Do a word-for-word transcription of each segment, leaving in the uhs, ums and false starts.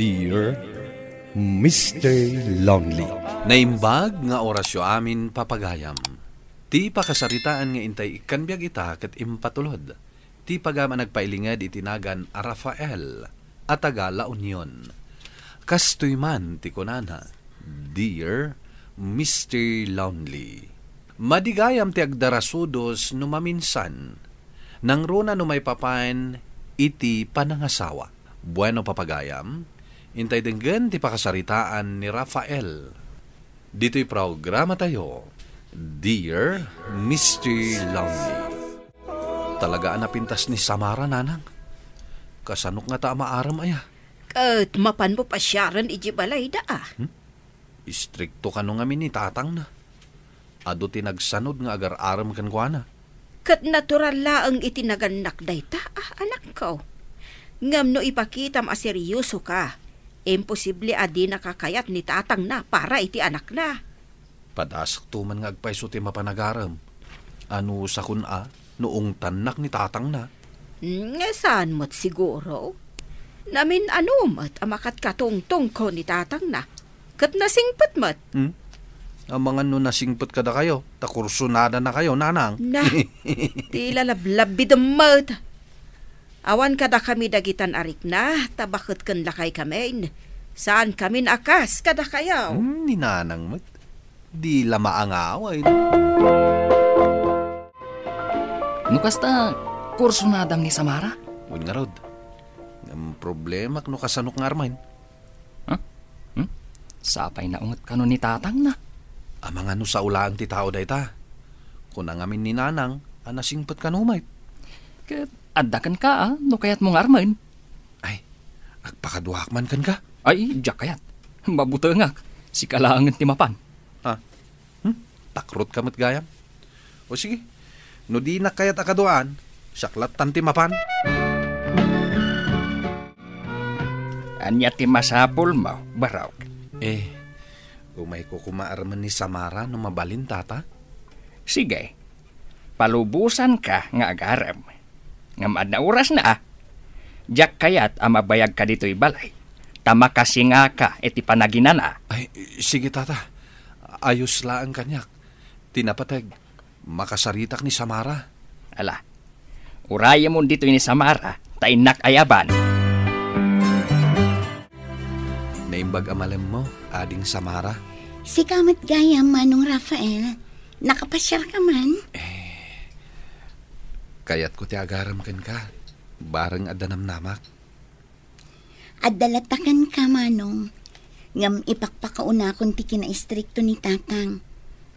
Dear Mister Lonely. Naimbag nga orasyo amin, papagayam. Ti pakasaritaan nga intay ikkan biag ita ket impatulod ti pagayam a nagpailinged iti nagan a Rafael a taga La Union. Kastoy man ti kunana, Dear Mister Lonely, madi gayam ti agdarasudos no maminsan, nangruna no maipapan iti panangasawa. Bueno, papagayam, intay denggen ti pakasaritaan ni Rafael. Ditoy programatayo, Dear Mister Lonely. Talaga a napintas ni Samara, nanang. Kasanok ngata a maarem aya? Ket mapanmo pasiaren idiay balayda, a. Hmm? Istrikto kano ngamin ni tatangna. Adu ti nagsanod nga agar-arem kenkuana. Ket natural laeng iti nagannak dayta, a, anakko. Ngem no ipakitam a seriosoka, imposible a dinaka kayat ni tatangna para iti anakna. Padasakto man nga agpayso ti mapanagarem. Anusakon a no ungtannak ni tatangna. Hmm, saan met siguro? Namin-ano met a makatkatungtongko ni tatangna. Ket nasingpet met. Hmm? Amangan no nasingpet kadakayo, ta kursonadanakayo, nanang. Na, ti lalablabidem met. Awan kadakami dagitan a rikna, ta baket ken lakaykamin. Saankamin a kas kadakayo. Hmm, ni nanang met. Di la maangaway, no? No kasta, kursonadam ni Samara? Wen ngarud. Ngem problemak no kasanok nga armen. Huh? Hmm? Sapay naunget kano ni tatangna. Amangan no sao laeng ti tao dayta. Kuna ngamin ni nanang a nasingpet kano met. Ket adda kenka, a, no kayatmo nga armen. Ay, agpakaduaak man kenka? Ay, diak kayat. Mabutengak. Sika laengen ti mapan. Ha? Hmm? Takrotka met gayam? O sige, no dinak kayat a kaduaan, siak lattan ti mapan. Ania ti masapulmo, barok? Eh, umayko koma armen ni Samara no mabalin, tata. Sige, palubosanka nga agarem. Ngem adda orasna, a. Diak kayat a mabayagka ditoy balay, ta makasingaka iti panaginana. Ay, sige, tata. Ayos laeng kaniak. Ti napateg, makasaritak ni Samara. Ala, urayemon ditoy ni Samara, ta innak ayaban. Naimbag a malemmo, Ading Samara. Sika met gayam, Manong Rafael. Nakapasiarka man? Eh, kayatko ti agarem kenka. Bareng adda namnamak. Adda latta kenka, Manong. Ngem ipakpakaunakon ti kinaistrikto ni Tatang.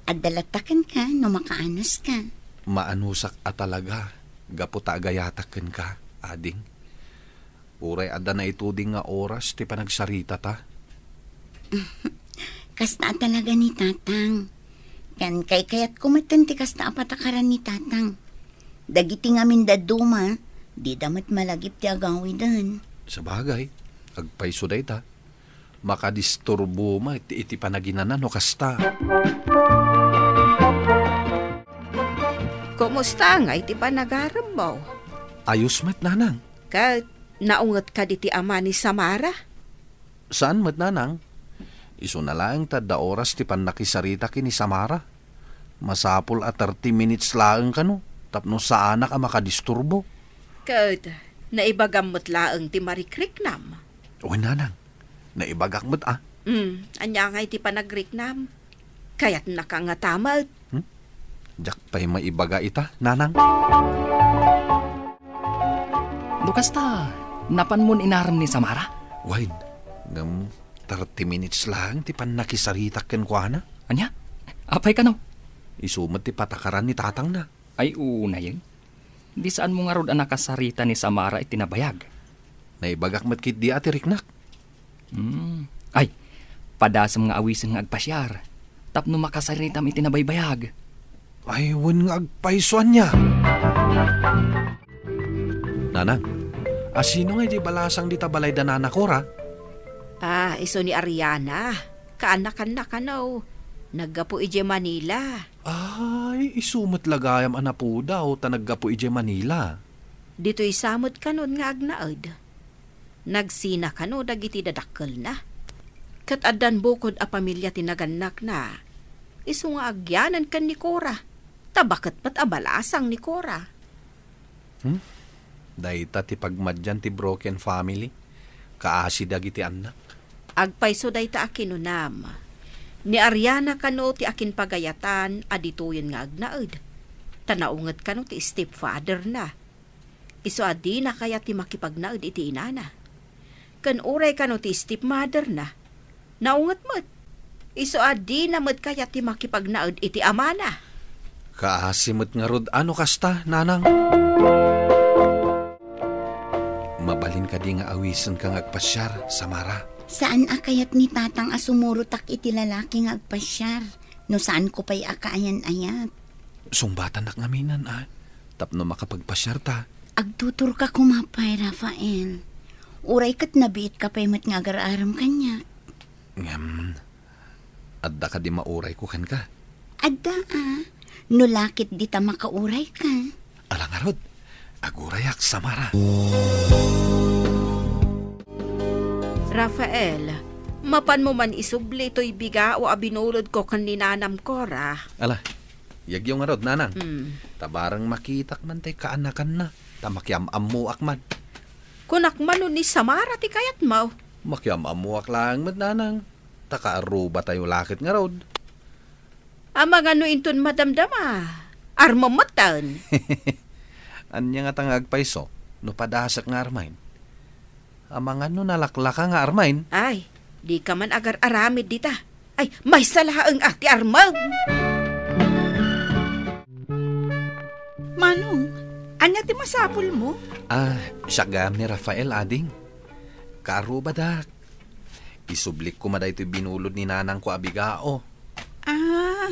Adda latta kenka no makaanuska. Maanusak a talaga, gapu ta agayatak kenka, ading. Uray adda naituding nga oras ti panagsaritata. Kasta a talaga ni Tatang. Ken kaykayatko metten ti kasta a patakaran ni Tatang. Dagiti ngamin dadduma, dida met malagip ti agawiden. Sabagay, agpayso dayta. Makadisturbo met iti panaginana no kasta. Kumusta ngay ti panagaremmo? Ayos met, nanang. Ket naungetka diti ama ni Samara? Saan met, nanang. Isuna laeng ta adda oras ti pannakisarita ken ni Samara. Masapul a thirty minutes laeng kano tapno saanak a makadisturbo. Ket naibagam met laeng ti marikriknam. Wen, nanang. Naibagak met, a. Hmm, ania ngay ti panagriknam? Kayatnaka ngata met. Hmm? Diak pay maibaga ita, nanang. No kasta, napanmon inarem ni Samara? Wen, ngem thirty minutes laeng ti pannakisaritak kenkuana. Ania? Apay kano? Isu met ti patakaran ni tatangna. Ay, unayen. Di saanmo ngarud a nakasarita ni Samara iti nabayag? Naibagak met ketdi a ti riknak. Hmm. Ay, padasem nga awisen nga agpasiar tapno makasaritam iti nabaybayag. Ay, wen nga agpayso ania. Nanang, a sino nga idiay balasang dita balay da nanako ra? Ah, isu ni Ariana. Kaanakanna kano. Naggapu idiay Manila. Ay, isu met la gayam a napudaw ta naggapu idiay Manila. Ditoy sa met kanon nga agnaed. Nagsina kano dagiti dadakkelna. Ket addan bukod a pamilia ti nagannakna, isu nga agyanan ken ni Cora, ta baket met a balasang ni Cora. Hmm? Dayta ti pagmadian ti broken family, kaasi dagiti annak. Agpayso dayta a kinunam. Ni Ariana kano ti akinpagayatan a ditoyen nga agnaed, ta naunget kano ti stepfather-na. Isu a dina kayat ti makipagnaed iti inana. Ken uray kano ti stepmother-na, naunget met. Isu a dina met kayat ti makipagnaed iti amana. Kaasi met ngarud a no kasta, nanang. Mabalin kadi nga awisenka nga agpasiar, Samara? Saan a kayat ni tatang a sumurotak iti lalaki nga agpasiar, no saanko pay a kaayan-ayat? Sungbatannak ngaminen, a, tapno makapagpasiarta. Agtuturka koma pay, Rafael. Uray ket nabiitka pay met nga agar-arem kaniak. Ngem, adda kadi maurayko kenka? Adda, a. No lakit dita makaurayka. Ala ngarud, agurayak, Samara. Rafael, mapanmo man isubli toy bigao a binulodko ken ni Nanam Cora. Ala, yagyo ngarud, nanang. Hmm. Ta bareng makitak man tay kaanakanna, ta makiam-ammoak man. Kunak man no ni Samara ti kayatmo. Makiam-ammoak laeng met, nanang. Ta kaarrubatayo lakit ngarud. Amangan no inton madamdama, armem metten. Ania ngata nga agpayso no padasek nga armaen? Amangan no nalaklaka nga armaen? Ay, dika man agar-aramid dita. Ay, maysa laeng a ti armem! Manong, ania ti masapulmo? Ah, siak gayam ni Rafael, ading. Kaarrubadak. Isublik koma daytoy binulod ni nanangko a bigao. Ah,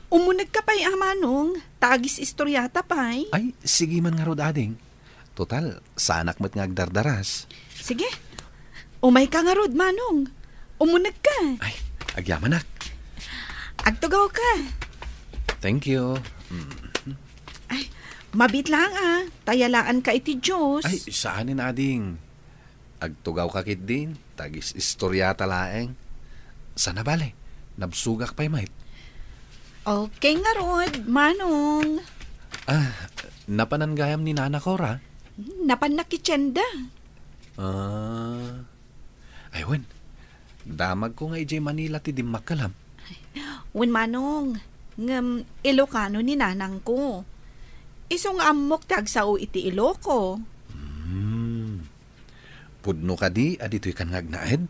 umunegka pay a, Manong, ta agis-istoriata pay. Ay, sige man ngarud, ading. Total, saanak met nga agdardaras. Sige. Umayka ngarud, Manong. Umunegka. Ay, agyamanak. Agtugawka. Thank you. Mm. Ay, mabiit laeng a. Ta yalaanka iti Dios. Ay, saanen, ading. Agtugawka ketdin, ta agis-istoriata laeng. Sana bale, nabsogak pay met. Okay ngarud, Manong. Ah, napanan gayam ni Nana Cora? Napanna iti tienda. Ah. Ay, wen. Damagko nga idiay Manila ti dimmakkelam. Wen, Manong. Ngem Ilocano ni nanangko. Isu nga ammok ti agsao iti Iloco. Hmm. Pudno kadi a ditoykan nga agnaed?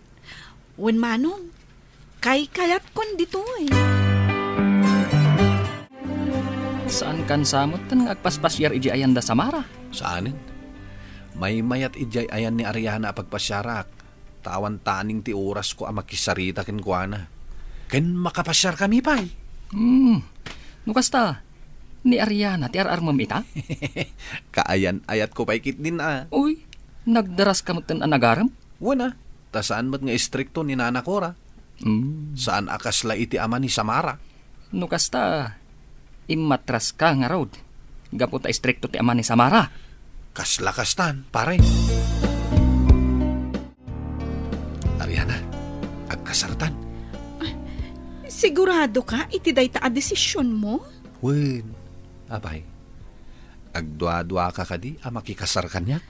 Wen, Manong, kaykayatkon ditoy. Saankan sa metten nga agpaspasiar idiay ayan da Samara? Saanen. Maymayat idiay ayan ni Ariana a pagpasiarak, ta awan taning ti orasko a makisarita kenkuana. Ken makapasiarkami pay. Hmm. No kasta, ni Ariana ti ar-armem ita? Kaayan-ayatko pay ketdin a. Uy, nagdaraska metten a nagarem? Wen a, ta saan met nga istrikto ni Nana Cora. Hmm. Saan a kasla iti ama ni Samara. No kasta, immatraska ngarud, gapu ta istrikto ti ama ni Samara. Kasla kastan, pare. Ariana, agkasartan. Sigurado ka iti dayta a desisionmo? Wen, apay, agduaduaka kadi a makikasar kaniak?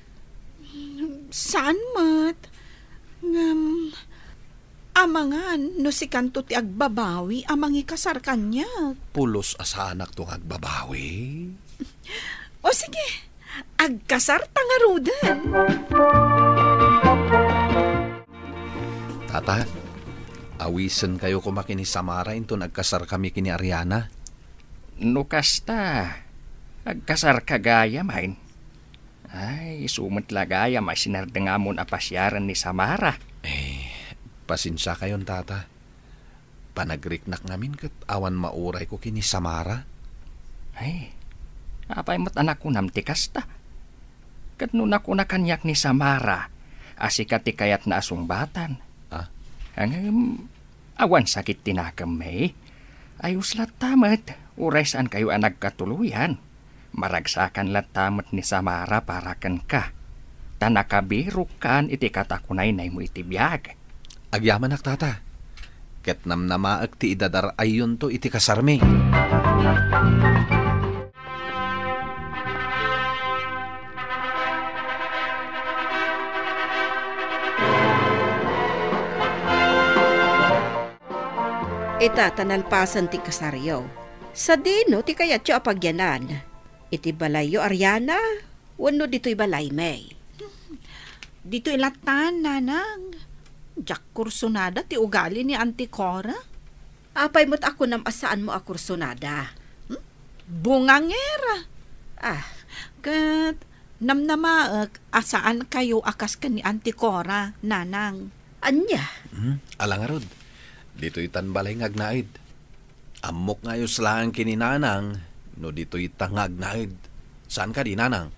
Saan met. Ngem, amangan no sikanto ti agbabawi a mangikasar kaniak. Pulos a saanakto nga agbabawi. O sige, agkasarta ngaruden. Tata, awisenkayo koma ken ni Samara inton agkasarkami ken ni Ariana. No kasta, agkasarka gayam, ay. Ay, isu met la gayam a sinardengamon a pasiaren ni Samara. Eh, pasensiakayon, Tata. Panagriknak ngamin ket awan maurayko ken ni Samara. Ay, apay met a nakunam ti kasta? Ket no nakuna kaniak ni Samara a sika ti kayatna a sungbatan. Ah? Ngem, awan sakit ti nakemmi. Ayos latta met, uray saankayo a nagkatuloyan. Maragsakan latta met ni Samara para kenka. ta nakabirukan iti katakunaynaymo iti biag. Agyamanak, tata. Ket namnamaek ti idadar-ayyonto iti kasarmi. Ita, ta nalpasen ti kasaryo. Sadino ti kayatyo a pagyanan? Iti balayyo, Ariana, wenno ditoy balay, May? Ditoy lattan, nanang. Diak kursunada ti ugali ni Auntie Cora. Apay met a kunam a saanmo a kursunada? Hmm? Bungangera. Ah. Ket namnamaek a saankayo a kas ken ni Auntie Cora, nanang. Ania? Hmm, ala ngarud. Ditoy tan balay nga agnaed. Ammok nga ayos laeng ken ni nanang no ditoy ta nga agnaed. Saan kadi, nanang?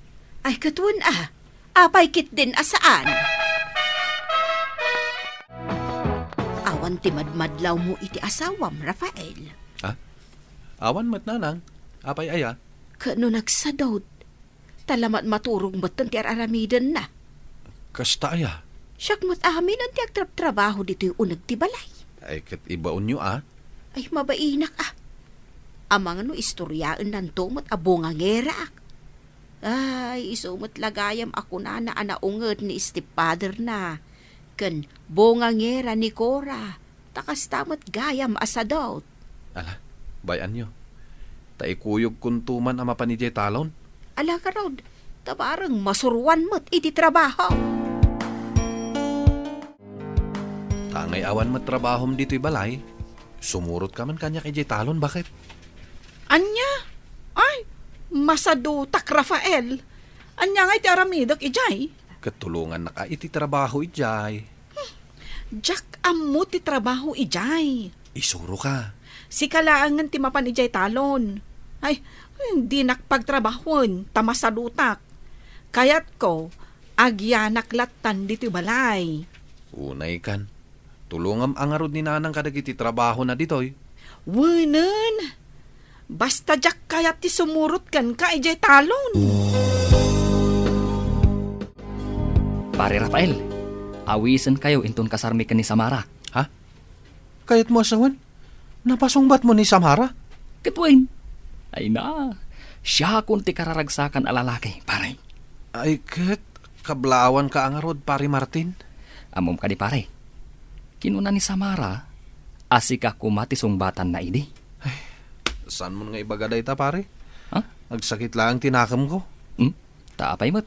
Ay, ket wen a. Apay ketdin a saan? Awan ti madmadlawmo iti asawam, Rafael. Ha? Awan met, nanang. Apay aya? Ket no nagsadut, ta la mat-, maturog metten ti ar-aramidenna. Kasta aya? Siak met amin ti agtrabtrabaho ditoy uneg ti balay. Ay, ket ibaonyo a. Ay, mabainak a. Amangan no istoriaennanto met a bungangeraak. Ay, isu met la gayam a kunana a naunget ni stepfatherna ken bungangera ni Cora, ta kasta met gayam a sadut. Ala, bay-anyo. Ta ikuyogkonto man a mapan idiay talon. Ala ngarud, ta bareng masuroan met iti trabaho. Ta ngay awan met trabahom ditoy balay, sumurotka man kaniak idiay talon, baket. Ania? Ay, masadutak, Rafael. Ania ngay ti aramidek idiay? Ket tulongannaka iti trabaho idiay. Diak ammo ti trabaho idiay. Isuroka. Sika laengen ti mapan idiay talon. Ay, dinak pagtrabahoen, ta masadutak. Kayatko, agyanak lattan ditoy balay. Unaykan. Tulongam a ngarud ni nanang kadagiti trabahona ditoy. Wenen, basta diak kayat ti sumurot kenka idiay talon. Pare Rafael, awisenkayo inton kasarmi ken ni Samara. Ha? Kayatmo a sawen? Napasungbatmo ni Samara? Ket wen. Ay na, siakon ti kararagsakan a lalaki, pare. Ay ket, kablawanka a ngarud, Pare Martin. Ammom kadi, pare? Kinuna ni Samara a sika koma ti sungbatanna idi. Ay, saanmon nga ibaga dayta, pare? Ha? Agsakit laeng ti nakemko. Hmm? Ta apay met?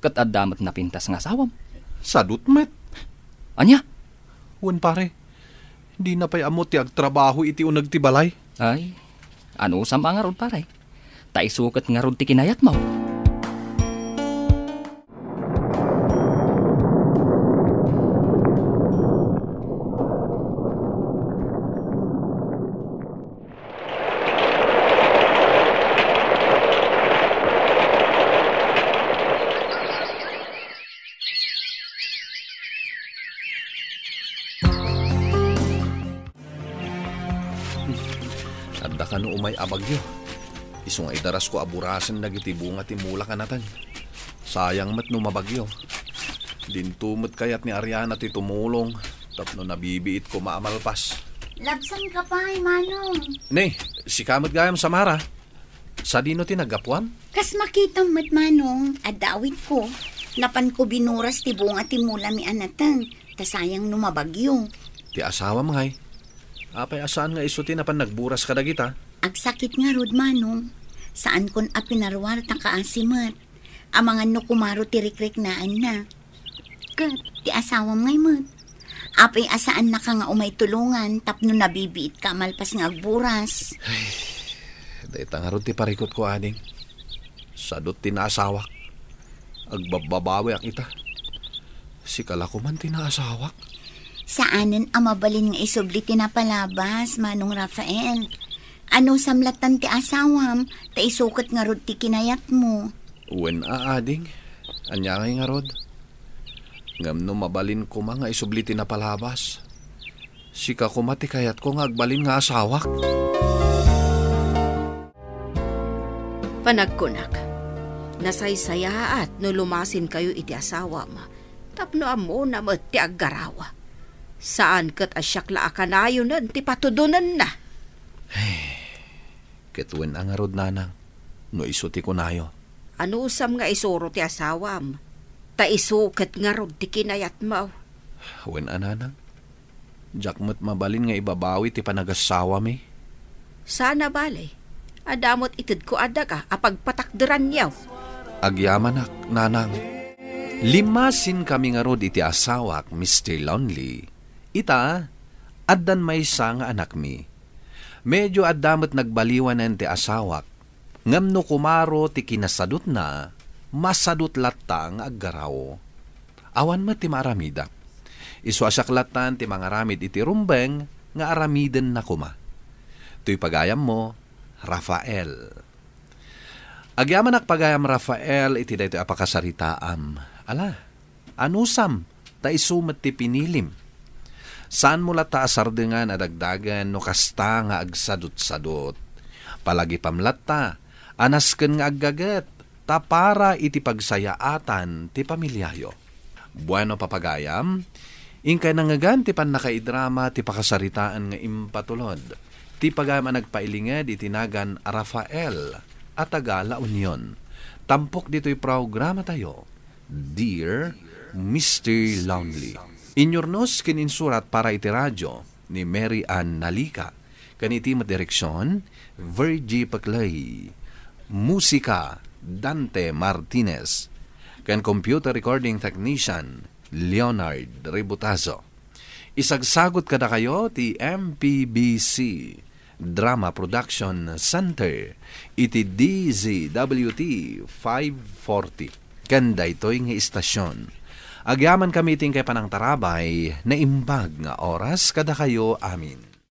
Ket adda met napintas nga asawam. Sadut met. Ania? Wen, pare. Dina pay ammo ti agtrabaho iti uneg ti balay. Ay, anusam a ngarud, pare. Ta isu ket ngarud ti kinayatmo. Adda kano umay a bagyo. Isu nga idarasko a burasen dagiti bunga ti mulak a nateng. Sayang met no mabagyo. Dinto met kayat ni Ariana ti tumulong tapno nabibiit koma a malpas. Labsanka pay, Manong. Ne, sika met gayam, Samara. Sadino ti naggapuam? Kas makitam met, Manong, adda awitko. Napanko binuras ti bunga ti mulami a nateng, ta sayang no mabagyo. Ti asawam ngay? Apay a saan nga isu ti napan nagburas kadagita? Agsakit ngarud, Manong. Saankon a pinaruar ta kaasi met. Amangan no kumaro ti rikriknaenna. Ket ti asawam ngay met? Apay a saannaka nga umay tulongan tapno nabibiitka a malpas nga agburas? Ay, dayta ngarud ti parikutko, ading. Sadut ti naasawak. Agbabbabawiak ita. Sika la koman ti naasawak. Saanen a mabalin nga isubli ti napalabas, Manong Rafael. Anusam lattan ti asawam, ta isu ket ngarud ti kinayatmo. Wen a, ading. Ania ngay ngarud? Ngem no mabalin koma nga isubli ti napalabas, sika koma ti kayatko nga agbalin nga asawak. Panagkunak, Nasaysayaat no lumasinkayo iti asawam, tapno ammona met ti aggaraw. Saan ket a siak la a kanayonen ti patudonenna. Ket wen a ngarud, nanang, no isu ti kunayo. Anusam nga isuro ti asawam, ta isu ket ngarud ti kinayatmo. Wen a, nanang, diak met mabalin nga ibabawi ti panagasawami. Saan a bale, adda met itedko a daga a pagpatakderanyo. Agyamanak, nanang. Limmasinkami ngarud iti asawak, Mister Lonely. Ita, addan maysa nga anakmi. Medio adda met nagbaliwanen ti asawak, ngem no kumaro ti kinasadutna, masadut latta nga aggaraw. Awan met ti maaramidak. Isu a siak lattan ti mangaramid iti rumbeng nga aramidenna koma. Toy pagayammo, Rafael. Agyamanak pagayam, Rafael, iti daytoy a pakasaritaam. Ala, anusam, ta isu met ti pinilim. Saanmo latta a sardengan a dagdagen no kasta nga agsadutsadut. Palagipam latta a nasken nga aggaget, ta para iti pagsayaatan ti pamiliayo. Bueno, papagayam, inkay nangngegan ti pannakaidrama ti pakasaritaan nga impatulod ti pagayam a nagpailinged iti nagan Rafael a taga La Union. Tampok ditoy programatayo, Dear Mister Lonely. Inyurnos ken insurat para iti radyo ni Mary Ann Nalica, ken iti met direksion, Virgie Paclay. Musika, Dante Martinez. Ken computer recording technician, Leonard Ributazo. Isagsagut kadakayo ti M P B C Drama Production Center iti D Z W T five forty. Ken daytoy nga istasyon, agyamankami iti inkay panangtarabay, naimbag nga oras kadakayo amin.